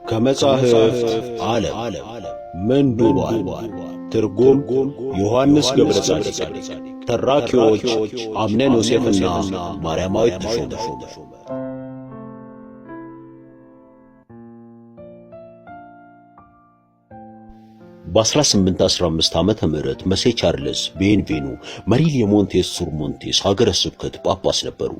ከመጻሕፍት ዓለም ምንዱባን ትርጉም ዮሐንስ ገብረ ጻድቅ፣ ተራኪዎች አምነን ዮሴፍና ማርያማዊት ተሾመ። በ1815 ዓመተ ምህረት መሴ ቻርልስ ቤንቬኑ መሪል የሞንቴስ ሱር ሞንቴስ ሀገረ ስብከት ጳጳስ ነበሩ።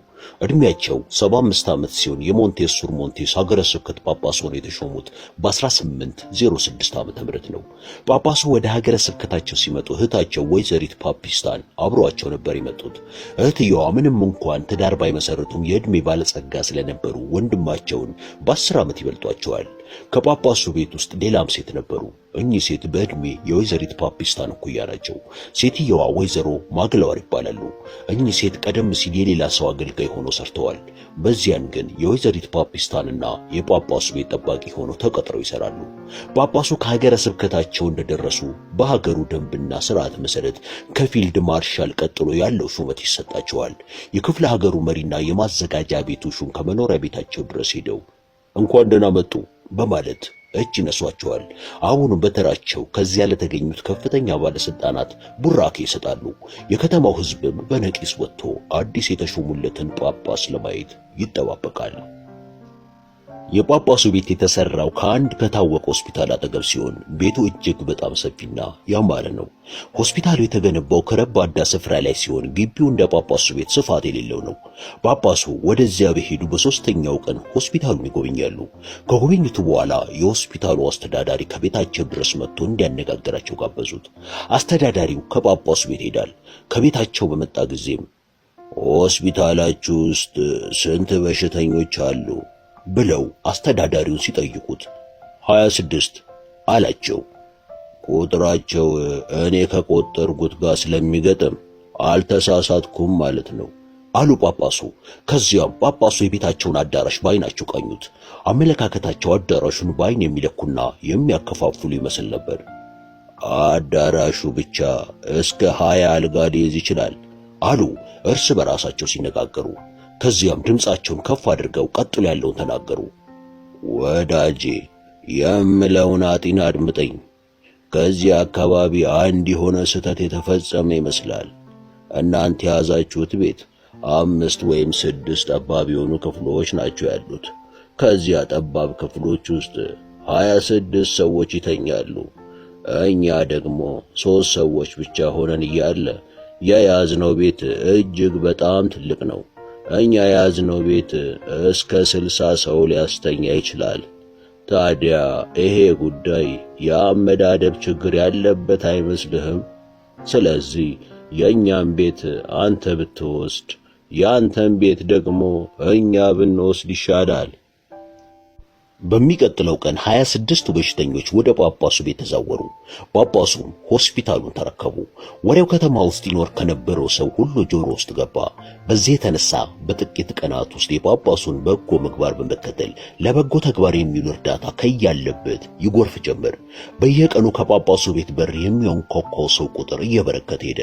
ዕድሜያቸው 75 ዓመት ሲሆን የሞንቴስ ሱር ሞንቴስ ሀገረ ስብከት ጳጳስ ሆነው የተሾሙት በ1806 ዓመተ ምህረት ነው። ጳጳሱ ወደ ሀገረ ስብከታቸው ሲመጡ እህታቸው ወይዘሪት ፓፒስታን አብረዋቸው ነበር የመጡት። እህትየዋ ምንም እንኳን ትዳር ባይመሰርቱም የዕድሜ ባለጸጋ ስለነበሩ ወንድማቸውን በ10 ዓመት ይበልጧቸዋል። ከጳጳሱ ቤት ውስጥ ሌላም ሴት ነበሩ። እኚህ ሴት በዕድሜ የወይዘሪት ፓፒስታን እኩያ ናቸው። ሴትየዋ ወይዘሮ ማግለዋር ይባላሉ። እኚህ ሴት ቀደም ሲል የሌላ ሰው አገልጋይ ሆነው ሰርተዋል። በዚያን ግን የወይዘሪት ፓፒስታንና የጳጳሱ ቤት ጠባቂ ሆነው ተቀጥረው ይሰራሉ። ጳጳሱ ከሀገረ ስብከታቸው እንደደረሱ በሀገሩ ደንብና ስርዓት መሰረት ከፊልድ ማርሻል ቀጥሎ ያለው ሹመት ይሰጣቸዋል። የክፍለ ሀገሩ መሪና የማዘጋጃ ቤቱ ሹም ከመኖሪያ ቤታቸው ድረስ ሄደው እንኳን ደህና መጡ በማለት እጅ ይነሷቸዋል። አሁንም በተራቸው ከዚያ ለተገኙት ከፍተኛ ባለስልጣናት ቡራኬ ይሰጣሉ። የከተማው ሕዝብም በነቂስ ወጥቶ አዲስ የተሾሙለትን ጳጳስ ለማየት ይጠባበቃል። የጳጳሱ ቤት የተሰራው ከአንድ ከታወቀ ሆስፒታል አጠገብ ሲሆን ቤቱ እጅግ በጣም ሰፊና ያማረ ነው። ሆስፒታሉ የተገነባው ከረባዳ ስፍራ ላይ ሲሆን ግቢው እንደ ጳጳሱ ቤት ስፋት የሌለው ነው። ጳጳሱ ወደዚያ በሄዱ በሶስተኛው ቀን ሆስፒታሉን ይጎበኛሉ። ከጉብኝቱ በኋላ የሆስፒታሉ አስተዳዳሪ ከቤታቸው ድረስ መጥቶ እንዲያነጋግራቸው ጋበዙት። አስተዳዳሪው ከጳጳሱ ቤት ይሄዳል። ከቤታቸው በመጣ ጊዜም ሆስፒታላችሁ ውስጥ ስንት በሽተኞች አሉ ብለው አስተዳዳሪውን ሲጠይቁት 26 አላቸው። ቁጥራቸው እኔ ከቆጠርኩት ጋር ስለሚገጥም አልተሳሳትኩም ማለት ነው አሉ ጳጳሱ። ከዚያም ጳጳሱ የቤታቸውን አዳራሽ በዓይናቸው ቃኙት። አመለካከታቸው አዳራሹን በዓይን የሚለኩና የሚያከፋፍሉ ይመስል ነበር። አዳራሹ ብቻ እስከ 20 አልጋ ሊይዝ ይችላል አሉ እርስ በራሳቸው ሲነጋገሩ። ከዚያም ድምፃቸውን ከፍ አድርገው ቀጥሎ ያለውን ተናገሩ። ወዳጄ የምለውን አጢን አድምጠኝ። ከዚህ አካባቢ አንድ የሆነ ስህተት የተፈጸመ ይመስላል። እናንተ የያዛችሁት ቤት 5 ወይም 6 ጠባብ የሆኑ ክፍሎች ናቸው ያሉት። ከዚያ ጠባብ ክፍሎች ውስጥ 26 ሰዎች ይተኛሉ። እኛ ደግሞ 3 ሰዎች ብቻ ሆነን እያለ የያዝነው ቤት እጅግ በጣም ትልቅ ነው። እኛ የያዝነው ቤት እስከ 60 ሰው ሊያስተኛ ይችላል። ታዲያ ይሄ ጉዳይ የአመዳደብ ችግር ያለበት አይመስልህም? ስለዚህ የእኛም ቤት አንተ ብትወስድ፣ ያንተን ቤት ደግሞ እኛ ብንወስድ ይሻላል። በሚቀጥለው ቀን 26ቱ በሽተኞች ወደ ጳጳሱ ቤት ተዛወሩ። ጳጳሱም ሆስፒታሉን ተረከቡ። ወሬው ከተማ ውስጥ ይኖር ከነበረው ሰው ሁሉ ጆሮ ውስጥ ገባ። በዚህ የተነሳ በጥቂት ቀናት ውስጥ የጳጳሱን በጎ ምግባር በመከተል ለበጎ ተግባር የሚውል እርዳታ ከያለበት ይጎርፍ ጀመር። በየቀኑ ከጳጳሱ ቤት በር የሚያንኳኳው ሰው ቁጥር እየበረከተ ሄደ።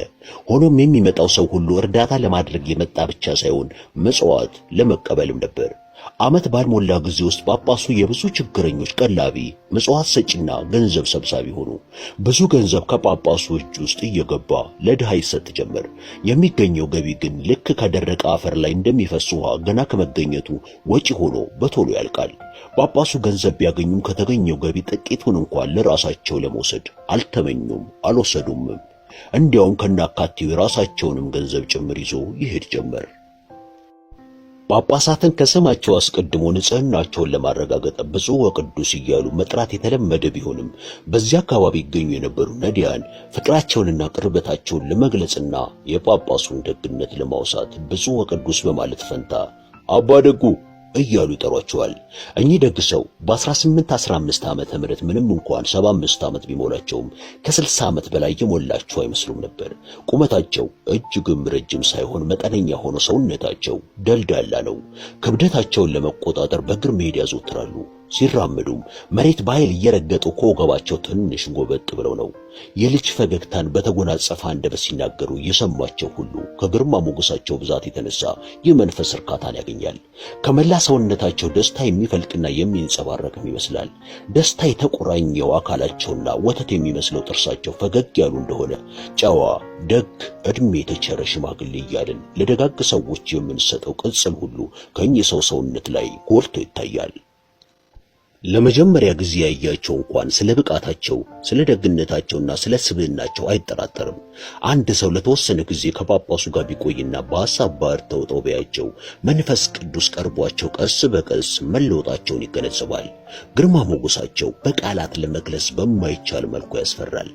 ሆኖም የሚመጣው ሰው ሁሉ እርዳታ ለማድረግ የመጣ ብቻ ሳይሆን ምጽዋት ለመቀበልም ነበር። ዓመት ባልሞላ ጊዜ ውስጥ ጳጳሱ የብዙ ችግረኞች ቀላቢ፣ ምጽዋት ሰጪና ገንዘብ ሰብሳቢ ሆኑ። ብዙ ገንዘብ ከጳጳሱ እጅ ውስጥ እየገባ ለድሃ ይሰጥ ጀመር። የሚገኘው ገቢ ግን ልክ ከደረቀ አፈር ላይ እንደሚፈስ ውሃ ገና ከመገኘቱ ወጪ ሆኖ በቶሎ ያልቃል። ጳጳሱ ገንዘብ ቢያገኙም ከተገኘው ገቢ ጥቂቱን እንኳን ለራሳቸው ለመውሰድ አልተመኙም፣ አልወሰዱምም። እንዲያውም ከናካቴው የራሳቸውንም ገንዘብ ጭምር ይዞ ይሄድ ጀመር። ጳጳሳትን ከስማቸው አስቀድሞ ንጽህናቸውን ለማረጋገጥ ብፁዕ ወቅዱስ እያሉ መጥራት የተለመደ ቢሆንም በዚያ አካባቢ ይገኙ የነበሩ ነዲያን ፍቅራቸውንና ቅርበታቸውን ለመግለጽና የጳጳሱን ደግነት ለማውሳት ብፁዕ ወቅዱስ በማለት ፈንታ አባ ደጉ እያሉ ይጠሯቸዋል። እኚህ ደግ ሰው በ1815 ዓመተ ምህረት ምንም እንኳን 75 ዓመት ቢሞላቸውም ከ60 ዓመት በላይ የሞላቸው አይመስሉም ነበር። ቁመታቸው እጅግም ረጅም ሳይሆን መጠነኛ ሆኖ ሰውነታቸው ደልዳላ ነው። ክብደታቸውን ለመቆጣጠር በእግር መሄድ ያዘወትራሉ። ሲራመዱም መሬት በኃይል እየረገጡ ከወገባቸው ትንሽ ጎበጥ ብለው ነው። የልጅ ፈገግታን በተጎናጸፈ አንደበት ሲናገሩ የሰማቸው ሁሉ ከግርማ ሞገሳቸው ብዛት የተነሳ የመንፈስ እርካታን ያገኛል። ከመላ ሰውነታቸው ደስታ የሚፈልቅና የሚንጸባረቅም ይመስላል። ደስታ የተቆራኘው አካላቸውና ወተት የሚመስለው ጥርሳቸው ፈገግ ያሉ እንደሆነ ጨዋ፣ ደግ፣ ዕድሜ የተቸረ ሽማግሌ እያልን ለደጋግ ሰዎች የምንሰጠው ቅጽል ሁሉ ከእኚህ ሰው ሰውነት ላይ ጎልቶ ይታያል። ለመጀመሪያ ጊዜ ያያቸው እንኳን ስለ ብቃታቸው፣ ስለ ደግነታቸውና ስለ ስብዕናቸው አይጠራጠርም። አንድ ሰው ለተወሰነ ጊዜ ከጳጳሱ ጋር ቢቆይና በሐሳብ ባህር ተውጠው ቢያቸው መንፈስ ቅዱስ ቀርቧቸው ቀስ በቀስ መለወጣቸውን ይገነዘባል። ግርማ ሞገሳቸው በቃላት ለመግለጽ በማይቻል መልኩ ያስፈራል።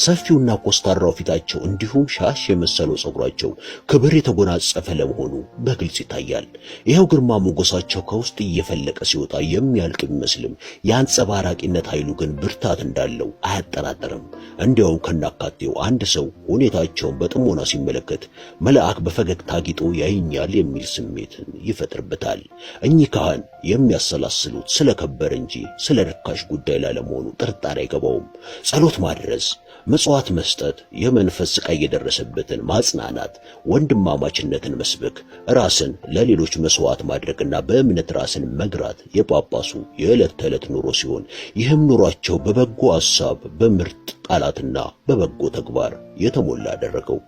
ሰፊውና ኮስታራው ፊታቸው እንዲሁም ሻሽ የመሰለው ፀጉራቸው ክብር የተጎናጸፈ ለመሆኑ በግልጽ ይታያል። ይኸው ግርማ ሞገሳቸው ከውስጥ እየፈለቀ ሲወጣ የሚያልቅ ቢመስልም የአንጸባራቂነት ኃይሉ ግን ብርታት እንዳለው አያጠራጥርም። እንዲያውም ከናካቴው አንድ ሰው ሁኔታቸውን በጥሞና ሲመለከት መልአክ በፈገግታ አጊጦ ያይኛል የሚል ስሜትን ይፈጥርበታል። እኚህ ካህን የሚያሰላስሉት ስለከበረ እንጂ ስለ ርካሽ ጉዳይ ላለመሆኑ ጥርጣሬ አይገባውም። ጸሎት ማድረስ፣ ምጽዋት መስጠት፣ የመንፈስ ስቃይ የደረሰበትን ማጽናናት፣ ወንድማማችነትን መስበክ፣ ራስን ለሌሎች መስዋዕት ማድረግና በእምነት ራስን መግራት የጳጳሱ የዕለት ተዕለት ኑሮ ሲሆን ይህም ኑሯቸው በበጎ ሐሳብ፣ በምርጥ ቃላትና በበጎ ተግባር የተሞላ አደረገው።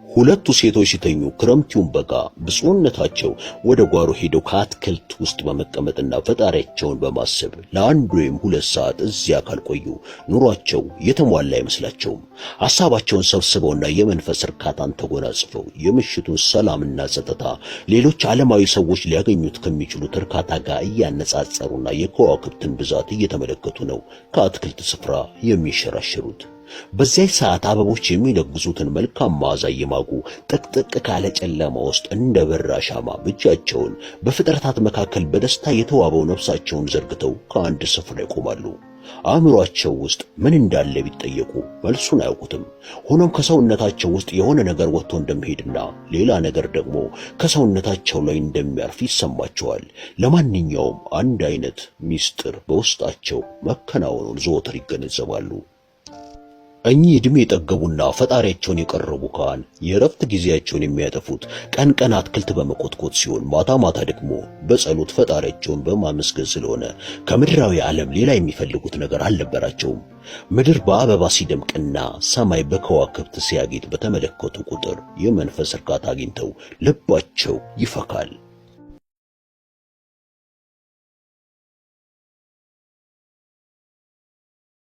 ሁለቱ ሴቶች ሲተኙ ክረምቱን በጋ ብፁዕነታቸው ወደ ጓሮ ሄደው ከአትክልት ውስጥ በመቀመጥና ፈጣሪያቸውን በማሰብ ለአንድ ወይም 2 ሰዓት እዚያ ካልቆዩ ኑሯቸው የተሟላ አይመስላቸውም። ሐሳባቸውን ሰብስበውና የመንፈስ እርካታን ተጎናጽፈው የምሽቱን ሰላምና ጸጥታ ሌሎች ዓለማዊ ሰዎች ሊያገኙት ከሚችሉት እርካታ ጋር እያነጻጸሩና የከዋክብትን ብዛት እየተመለከቱ ነው ከአትክልት ስፍራ የሚንሸራሸሩት። በዚያ ሰዓት አበቦች የሚለግሱትን መልካም መዓዛ እየማጉ ጥቅጥቅ ካለ ጨለማ ውስጥ እንደ በራ ሻማ ብቻቸውን በፍጥረታት መካከል በደስታ የተዋበው ነፍሳቸውን ዘርግተው ከአንድ ስፍራ ይቆማሉ። አእምሯቸው ውስጥ ምን እንዳለ ቢጠየቁ መልሱን አያውቁትም። ሆኖም ከሰውነታቸው ውስጥ የሆነ ነገር ወጥቶ እንደሚሄድና ሌላ ነገር ደግሞ ከሰውነታቸው ላይ እንደሚያርፍ ይሰማቸዋል። ለማንኛውም አንድ አይነት ሚስጥር በውስጣቸው መከናወኑን ዘወትር ይገነዘባሉ። እኚህ ዕድሜ የጠገቡና ፈጣሪያቸውን የቀረቡ ካህን የእረፍት ጊዜያቸውን የሚያጠፉት ቀን ቀን አትክልት በመኮትኮት ሲሆን ማታ ማታ ደግሞ በጸሎት ፈጣሪያቸውን በማመስገን ስለሆነ ከምድራዊ ዓለም ሌላ የሚፈልጉት ነገር አልነበራቸውም። ምድር በአበባ ሲደምቅና ሰማይ በከዋክብት ሲያጌጥ በተመለከቱ ቁጥር የመንፈስ እርካታ አግኝተው ልባቸው ይፈካል።